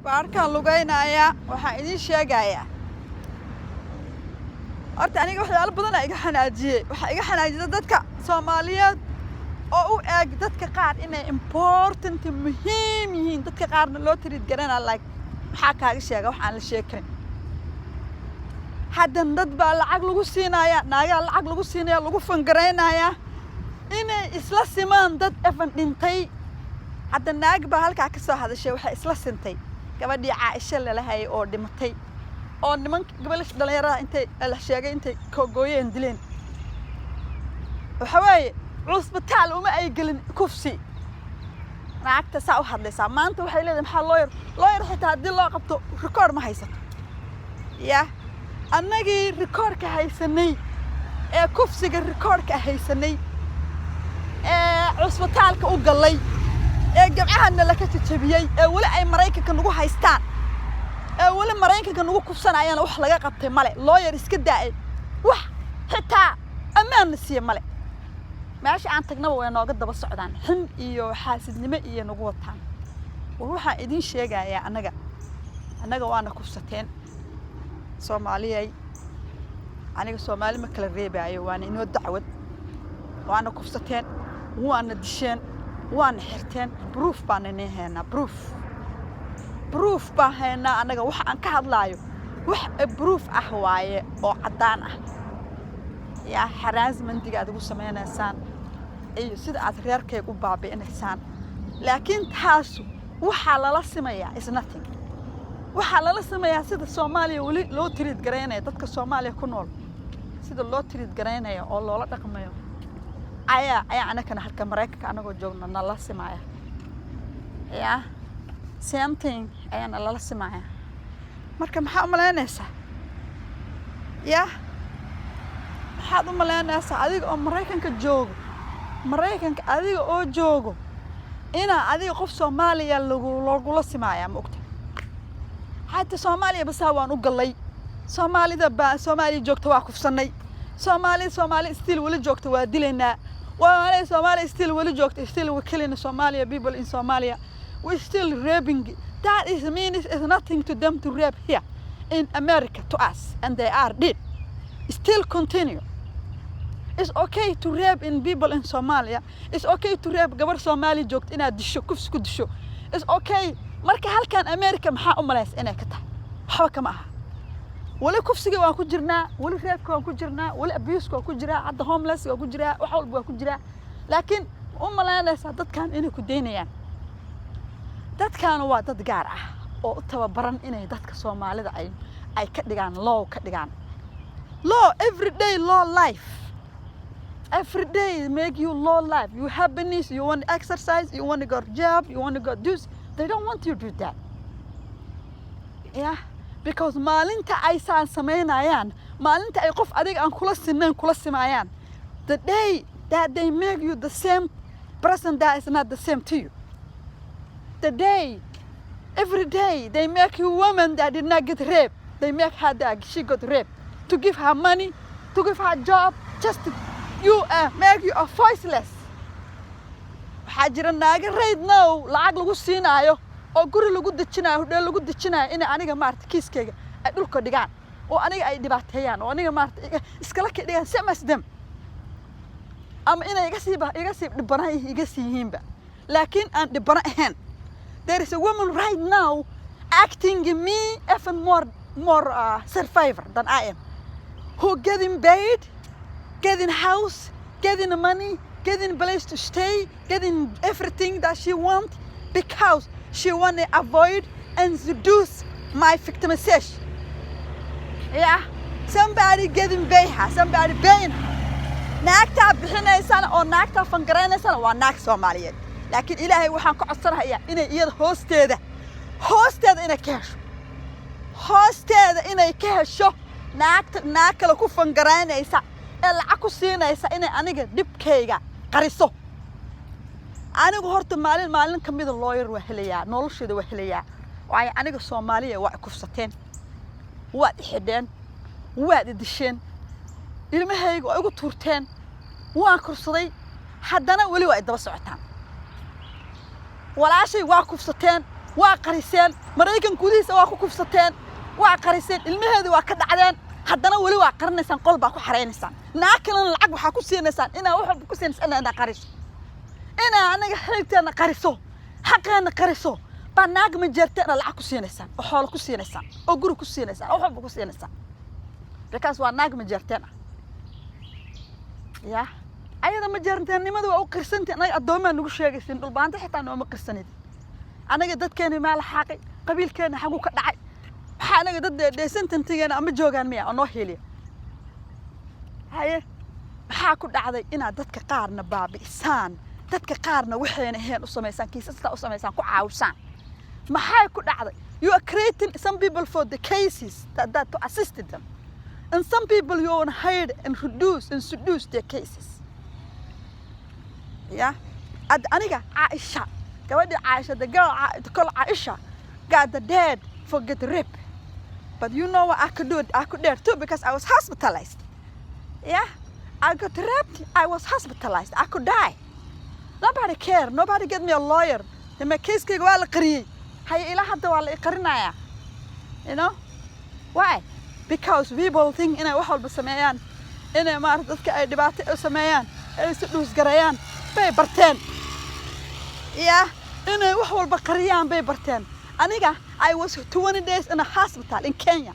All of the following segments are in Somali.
Baarkaan lugaynayaa. Waxaan idiin sheegayaa, horta aniga waxyaalo badanaa iga xanaajiyey. Waxaa iga xanaajiyay dadka Soomaaliyeed oo u eeg dadka qaar inay important, muhiim yihiin, dadka qaarna loo treat garana like maxaa kaaga sheega wax aan la sheegi karin. Haddana dad baa lacag lagu siinayaa, naagaa lacag lagu siinaya, lagu fangaraynayaa inay isla simaan dad efan dhintay. Hadda naag baa halkaa ka soo hadashay, waxay isla sintay gabadhii Caaisho lalahayay oo dhimatay, oo nimanka gabadha dhalinyarada intay la sheegay intay koogooyeen dileen. Waxa weeye, cusbitaal uma ay gelin kufsi. Naagta saa u hadlaysaa maanta waxay leedahay, maxaa lawyer? Lawyer xitaa haddii loo qabto, record ma haysato. Ya annagii recordka haysanay ee kufsiga recordka haysanay ee cusbitaalka u gallay ee gabcahana laka jajabiyey ee weli ay Maraykanka nagu haystaan ee weli Maraykanka nagu kufsanayana, wax laga qabtay male. Lawyer iska daa'ay, wax xitaa ammaan la siiye male. Meesha aan tagnaba way nooga daba socdaan, xin iyo xaasidnimo iyo nagu wataan. War waxaan idiin sheegayaa, annaga waana kufsateen, Soomaaliyay. Aniga Soomaali ma kala reebaayo, waana inoo dacwad. Waana kufsateen, waana disheen, waana xirteen. Proof baana inii haynaa, proof baan haynaa. Annaga waxa aan ka hadlaayo wax proof ah waaye oo caddaan ah. Yaa harassmentiga aad igu samaynaysaan iyo sida aad reerkayga u baabi'inaysaan, laakiin taasu waxaa lala simayaa is nothing. Waxaa lala simayaa sida Soomaaliya weli loo treat garaynaya, dadka Soomaaliya ku nool sida loo treat garaynaya oo loola dhaqmayo ayaa anakana halka Maraykanka anagoo joogno nala simaya. Ya same thing ayaa nalala simaya. Marka maxaa u malaynaysaa? Ya maxaad u malaynaysaa adiga oo Maraykanka joogo, Maraykanka adiga oo joogo, inaa adiga qof Soomaaliya lagula simaaya? Ma ogta xataa Soomaaliya basaa waan u gallay. Soomaalida baa Soomaaliya joogta waa kufsanay. Soomaalida, Soomaali still weli joogta waa dilaynaa. Soomaaliya, Soomaaliya still weli joogta, still we killing Somalia people in Somalia. We still raping. That is means is nothing to them to rape here in America to us, and they are dead, still continue. It's okay to rape in people in Somalia. It's okay to rape gabar Soomaali joogto inaad disho, kufsi ku disho. It's okay. Marka halkan America maxaa u malaysa inay ka tahay? Waxba kama aha. Weli kufsiga waan ku jirnaa, weli rapeka waan ku jirnaa, weli abuseka waan ku jiraa, hadda homeless waan ku jiraa, wax walba waan ku jiraa. Laakiin u malaynaysaa dadkan inay ku daynayaan? Dadkan waa dad gaar ah oo u tababaran inay dadka Soomaalida ay ka dhigaan low, ka dhigaan low every day, low life every day, make you low life. You happiness, you want exercise, you want to go job, you want to go do, they don't want you to do that. Yeah, because maalinta ay saan samaynayaan, maalinta ay qof adiga aan kula sinayn kula simayaan, the day that they make you the same person that is not the same to you, the day, every day they make you woman that did not get raped, they make her that she got raped to give her money, to give her job, just to you make you a voiceless. Waxaa jira naaga right now lacag lagu siinaayo oo guri lagu dejinayo, hudheel lagu dejinayo, inay aniga maarata kiiskayga ay dhulka dhigaan oo aniga ay dhibaateeyaan oo aniga maarata iskala ka dhigaan same as them, ama inay iga sii dhibana iga sii yihiinba, laakiin aan dhibano ahayn. There is a woman right now acting me even more survivor than I am, who getting paid, getting house, getting money, getting place to stay, getting everything that she want, because she want to avoid and seduce my victimization. Yeah, somebody getting pay her, somebody paying her. Naagtaa bixinaysana oo naagtaa fangaraysana waa naag Soomaaliyeed. Laakiin Ilaahay waxaan ka codsanayaa inay iyada hoosteeda inay ka hesho, hoosteeda inay ka hesho naagta naag kale ku fangaraynaysa ee lacag ku siinaysa inay aniga dhibkayga qariso. Anigu horta maalin maalin ka mida lawyer waa helayaa, nolosheeda waa helayaa, waayo aniga Soomaaliya waa kufsateen, waad ixidheen, waad idisheen, ilmahayga waa igu tuurteen, waan kursaday, haddana weli waa idaba socotaan. Walaashay waa kufsateen. Waa qariseen. Maraykan gudihiisa waa ku kufsateen, waa qariseen. Ilmaheedu waa ka dhacdeen, haddana weli waa qarinaysaan, qol baa ku xaraynaysaan. Naag kalena lacag waxaa ku siinaysaan, inaa wax walba ku siinaysaan, inaa qariso, inaa anaga xeegteena qariso, xaqeena qariso baa naag Majeerteena lacag ku siinaysaan oo xoolo ku siinaysaan oo guri ku siinaysaan oo wax walba ku siinaysaan, because waa naag Majeerteen ah. Ya ayada Majeerteennimada waa u qirsantay. Anaga addoomaa nagu sheegaysin, Dhulbaanta xitaa nooma qirsanid. Anaga dadkeena maa la xaaqay? Qabiilkeena xaguu ka dhacay? Maxaa anaga dad dheesantantigeena ama joogaan miya oo noo hiiliya? Haye, maxaa ku dhacday inaad dadka qaarna baabi'isaan, dadka qaarna waxayna ahayn u samaysaan, kiisastaa u samaysaan, ku caawisaan? Maxay ku dhacday? You are creating some people for the cases that to assist them, and some people you want to hide and reduce and seduce their cases. Yeah, ad aniga Caaisha, gabadhii Caaisha, the girl the call Caaisha got the dead for get rape, but you know what? I could do it. I could dare too, because I was hospitalized. Yeah, I got raped. I was hospitalized. I could die. Nobody care. Nobody get me a lawyer. Dama case-kayga waa la qariyey. Haye, ilaa hadda waa la i qarinayaa. You know why? Because people think inay wax walba sameeyaan, inay maarata dadka ay dhibaato u sameeyaan, ay si dhuusgareeyaan bay barteen. Yeah, inay wax walba qariyaan bay barteen. Aniga I was 20 days in a hospital in Kenya.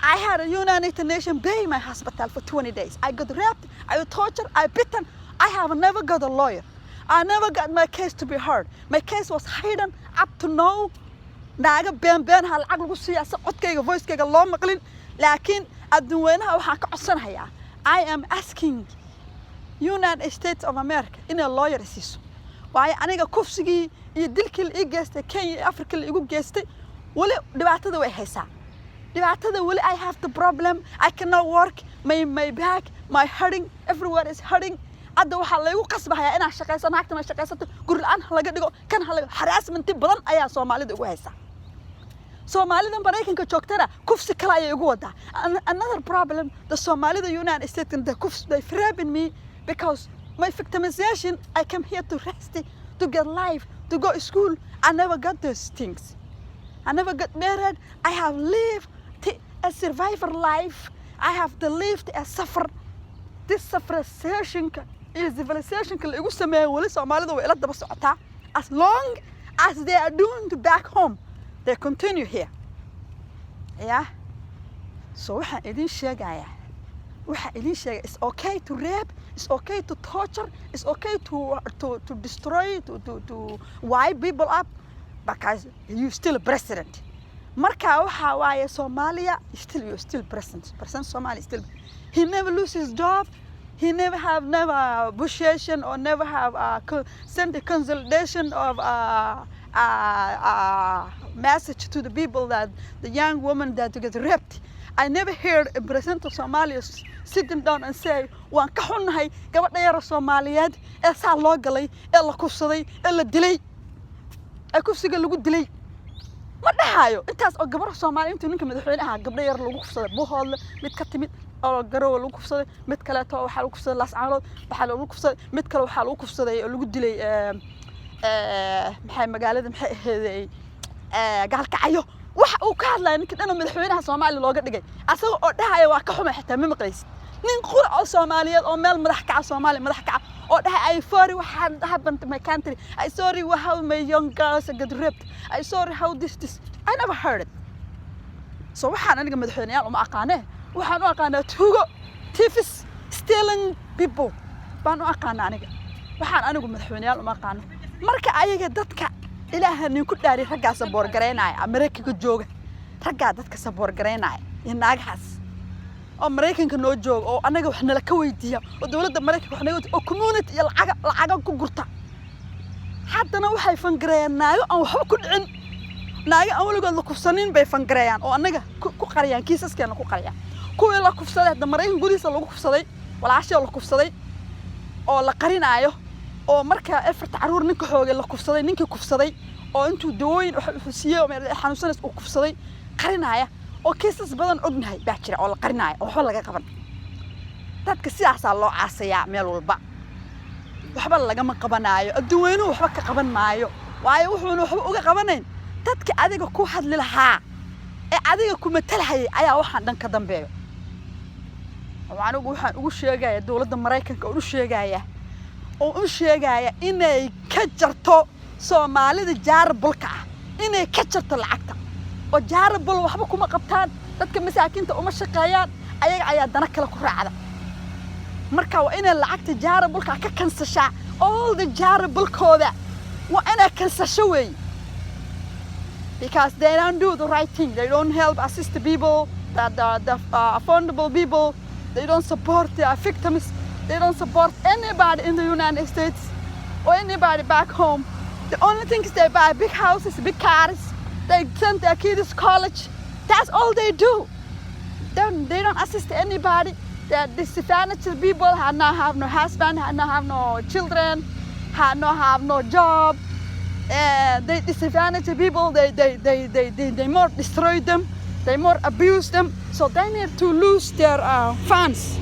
I had a United Nations pay my hospital for 20 days. I got raped, I was tortured, I beaten. I have never got a lawyer. I never got my case to be heard. My case was hidden up to now. Naaga been been ha lacag lagu siiyaa si codkayga, voice-kayga loo maqlin. Laakiin adduunweynaha waxaan ka codsanayaa, I am asking United States of America inay lawyer siiso, waayo aniga kufsigii iyo dilkii la ii geystay Kenya iyo Africa la igu geystay, weli dhibaatada way haysaa. Dhibaatada weli I have the problem. I cannot work. My back, my hurting everywhere is hurting. Hadda waxaa laygu qasbahayaa inaan shaqayso. Naagta ma shaqaysato, guri la-aan ha laga dhigo, kan ha laga harassment badan ayaa Soomaalida ugu haysaa. Soomaalida Maraykanka joogtana kufsi kale ayay igu wadaa. Another problem, the Soomaalida United States, the kufs, they threaten me because my victimization. I came here to rest, to get life, to go to school. I never got those things. I never got married. I have lived a survivor life. I have to live a suffer. This sufferation-ka iyo civilizationka la igu sameeyo weli Soomaalida way ila daba socotaa. As long as they are doing to back home, they continue here. Yeah, so waxaan idin sheegayaa, waxaan idin sheegaya, it's okay to rape, it's okay to torture, it's okay to destroy, to wipe people up, because you still a president. Marka waxaa waaye Soomaaliya still, you still president. President Somalia still, he never lose his job. He never have never negotiation or never have sent a consolidation of message to the people that the young woman that get raped. I never heard a president of Somalia sitting down and say, "Waan ka xunnahay gabadha yara Soomaaliyeed ee saa loo galay, ee la kufsaday, ee la dilay, ee kufsiga lagu dilay." Ma dhahayo. Intaas oo gabar Soomaali intuu ninka madaxweyne ahaa gabdho yar lagu kufsaday Buuhoodle, mid ka timid oo Garowe lagu kufsaday, mid kaleeto waxaa lagu kufsaday Laascaanood, waxaa lagu kufsaday mid kale, waxaa lagu kufsaday oo lagu dilay maxay magaalada, maxay aheeday, Gaalkacyo. Waxa uu ka hadlaya ninka dhan oo madaxweynaha Soomaaliya looga dhigay, asaga oo dhahaya "Waa ka xumay," xitaa ma maqlaysid. Nin qura oo Soomaaliyeed oo meel madax kaca, Soomaaliya madax kaca, oo dhahay, "I sorry what happened to my country. I sorry how my young girls get raped. I sorry how this." I never heard it. So waxaan aniga madaxweyneyaal uma aqaanee, waxaan u aqaanaa tuugo, thieves, stealing people baan u aqaana aniga. Waxaan anigu madaxweyneyaal uma aqaano. Marka ayaga dadka Ilaaha ninku dhaari, raggaa support garaynaya Maraykanka jooga, raggaa dadka support garaynaya iyo naagahaas oo Maraykanka noo jooga oo annaga wax nala ka weydiiya oo dowladda Maraykanka wax naga weydiiya oo community iyo lacaga ku gurta, haddana waxay fund gareeyaan naago aan waxba ku dhicin, naago aan weligood la kufsanin bay fund gareeyaan oo annaga ku qariyaan, kiisaskeena ku qariyaan. Kuwii la kufsaday hadda Maraykan gudihiisa lagu kufsaday, walaashii la kufsaday oo la qarinaayo, oo marka afarta caruur ninka xoogay la kufsaday, ninkii kufsaday oo intuu dawooyin wax siiyey oo meel xanuunsanays uu kufsaday qarinaya, oo kiisas badan ognahay baa jira oo la qarinaya oo waxba laga qaban. Dadka sidaasaa loo caasayaa meel walba, waxba lagama qabanaayo, adduunweynuhu waxba ka qaban maayo. Waayo, wuxuuna waxba uga qabanayn dadka adiga ku hadli lahaa ee adiga ku matalhayay ayaa waxaan dhan ka dambeeyo. Anigu waxaan ugu sheegaya dowladda Maraykanka oon u sheegaya oo u sheegaya inay ka jarto Soomaalida charitable-ka ah, inay ka jarto lacagta oo charitable waxba kuma qabtaan, dadka masaakiinta uma shaqeeyaan, ayaga ayaa dana kale ku raacda. Marka waa inay lacagta charitable-ka ka cancel-shaa. All the charitable-kooda waa inay cancel-sho weeye, because they don't do the right thing. They don't help assist the people, the affordable people. They don't support the victims. They don't support anybody in the United States or anybody back home. The only thing is they buy big houses, big cars. They send their kids to college. That's all they do. They don't assist anybody. The disadvantaged people have not have no husband, have not have no children, have no job. They disadvantaged people, they more destroy them, they more abuse them. So they need to lose their funds.